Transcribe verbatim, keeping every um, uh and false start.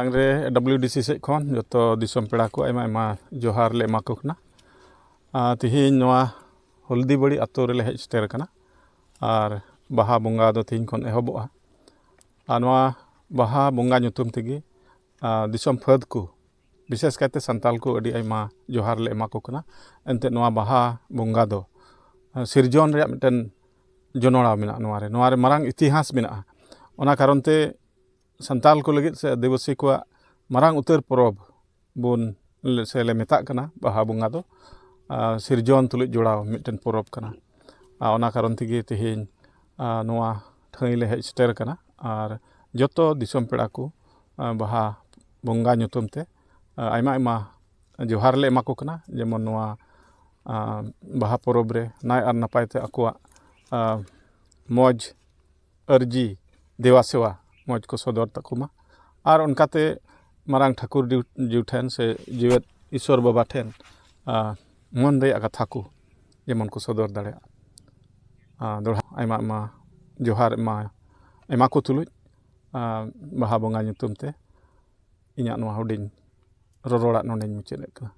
ᱢᱟᱲᱟᱝ ᱨᱮ W D C ᱥᱮᱫ ᱠᱷᱚᱱ ᱡᱚᱛᱚ ᱫᱤᱥᱚᱢ ᱯᱮᱲᱟ ᱠᱚ ᱟᱭᱢᱟ ᱟᱭᱢᱟ ᱡᱚᱦᱟᱨ ᱞᱮ ᱮᱢᱟ ᱠᱚ ᱠᱟᱱᱟ᱾ ᱟᱨ ᱛᱮᱦᱮᱧ ᱱᱚᱣᱟ ᱦᱚᱞᱫᱤᱵᱟᱲᱤ ᱟᱛᱳ ᱨᱮᱞᱮ ᱦᱮᱡ ᱥᱮᱴᱮᱨ ᱟᱠᱟᱱᱟ᱾ ᱟᱨ ᱵᱟᱦᱟ ᱵᱚᱸᱜᱟ ᱫᱚ ᱛᱮᱦᱮᱧ ᱠᱷᱚᱱ ᱮᱦᱚᱵᱚᱜᱼᱟ᱾ ᱟᱨ ᱱᱚᱣᱟ ᱵᱟᱦᱟ ᱵᱚᱸᱜᱟ ᱧᱩᱛᱩᱢ ᱛᱮᱜᱮ, ᱟᱨ ᱫᱤᱥᱚᱢ ᱯᱷᱟᱹᱫ ᱠᱚ, ᱵᱤᱥᱮᱥ ᱠᱟᱭᱛᱮ ᱥᱟᱱᱛᱟᱞ ᱠᱚ, ᱟᱹᱰᱤ ᱟᱭᱢᱟ ᱡᱚᱦᱟᱨ ᱞᱮ ᱮᱢᱟ ᱠᱚ ᱠᱟᱱᱟ᱾ ᱮᱱᱛᱮᱫ ᱱᱚᱣᱟ ᱵᱟᱦᱟ ᱵᱚᱸᱜᱟ ᱫᱚ, ᱟᱨ ᱥᱤᱨᱡᱚᱱ ᱨᱮᱭᱟᱜ ᱢᱤᱫᱴᱮᱱ ᱡᱚᱱᱚᱲᱟᱣ ᱢᱮᱱᱟᱜᱼᱟ᱾ ᱱᱚᱣᱟ ᱨᱮ, ᱱᱚᱣᱟ ᱨᱮ ᱢᱟᱨᱟᱝ ᱤᱛᱤᱦᱟᱥ ᱢᱮᱱᱟᱜᱼᱟ᱾ ᱚᱱᱟ ᱠᱟᱨᱚᱱ ᱛᱮ ᱥᱟᱱᱛᱟᱞ ᱠᱚ ᱞᱟᱹᱜᱤᱫ ᱥᱮ ᱟᱹᱫᱤᱵᱟᱹᱥᱤ ᱠᱚᱣᱟᱜ ᱢᱟᱨᱟᱝ ᱩᱛᱟᱹᱨ ᱯᱚᱨᱚᱵᱽ ᱵᱚᱱ ᱥᱮ ᱞᱮ ᱢᱮᱛᱟᱜ ᱠᱟᱱᱟ ᱵᱟᱦᱟ ᱵᱚᱸᱜᱟ ᱫᱚ, ᱟᱨ ᱥᱤᱨᱡᱚᱱ ᱛᱩᱞᱩᱡ ᱡᱚᱲᱟᱣ ᱢᱤᱫᱴᱮᱱ ᱯᱚᱨᱚᱵᱽ ᱠᱟᱱᱟ᱾ ᱟᱨ ᱚᱱᱟ ᱠᱟᱨᱚᱱ ᱛᱮᱜᱮ ᱛᱮᱦᱮᱧ, ᱟᱨ ᱱᱚᱣᱟ ᱴᱷᱟᱹᱭ ᱞᱮ ᱦᱮᱡ ᱥᱮᱴᱮᱨ ᱟᱠᱟᱱᱟ᱾ ᱟᱨ ᱡᱚᱛᱚ ᱫᱤᱥᱚᱢ ᱯᱮᱲᱟ ᱠᱚ, ᱟᱨ ᱵᱟᱦᱟ ᱵᱚᱸᱜᱟ ᱧᱩᱛᱩᱢ ᱛᱮ, ᱟᱨ ᱟᱭᱢᱟ ᱟᱭᱢᱟ ᱡᱚᱦᱟᱨ ᱞᱮ ᱮᱢᱟ ᱠᱚ ᱠᱟᱱᱟ᱾ ᱡᱮᱢᱚᱱ ᱱᱚᱣᱟ, ᱟᱨ ᱵᱟᱦᱟ ᱯᱚᱨᱚᱵᱽ ᱨᱮ ᱱᱟᱭ ᱟᱨ ᱱᱟᱯᱟᱭ ᱛᱮ ᱟᱠᱚᱣᱟᱜ, ᱟᱨ ᱢᱚᱡᱽ ᱟᱹᱨᱡᱤ ᱫᱮᱣᱟ ᱥᱮᱣᱟ ᱢᱚᱡᱽ ᱠᱚ ᱥᱚᱫᱚᱨ ᱛᱟᱠᱚ ᱢᱟ᱾ ᱟᱨ ᱚᱱᱠᱟᱛᱮ ᱢᱟᱨᱟᱝ ᱴᱷᱟᱹᱠᱩᱨ ᱡᱤᱣ-, ᱡᱤᱣ ᱴᱷᱮᱱ ᱥᱮ ᱡᱤᱣᱮᱫ ᱤᱥᱚᱨ ᱵᱟᱵᱟ ᱴᱷᱮᱱ, ᱟᱨ ᱢᱚᱱ ᱨᱮᱭᱟᱜ ᱠᱟᱛᱷᱟ ᱠᱚ ᱡᱮᱢᱚᱱ ᱠᱚ ᱥᱚᱫᱚᱨ ᱫᱟᱲᱮᱭᱟᱜ᱾ ᱟᱨ ᱫᱚᱦᱲᱟ ᱟᱭᱢᱟ ᱟᱭᱢᱟ ᱡᱚᱦᱟᱨ ᱮᱢᱟ, ᱮᱢᱟ ᱠᱚ ᱛᱩᱞᱩᱡ, ᱟᱨ ᱵᱟᱦᱟ ᱵᱚᱸᱜᱟ ᱧᱩᱛᱩᱢ ᱛᱮ ᱤᱧᱟᱹᱜ ᱱᱚᱣᱟ ᱦᱩᱰᱤᱧ ᱨᱚᱨᱚᱲᱟᱜ ᱱᱚᱰᱮᱧ ᱢᱩᱪᱟᱹᱫ ᱮᱫ ᱠᱟᱱᱟ᱾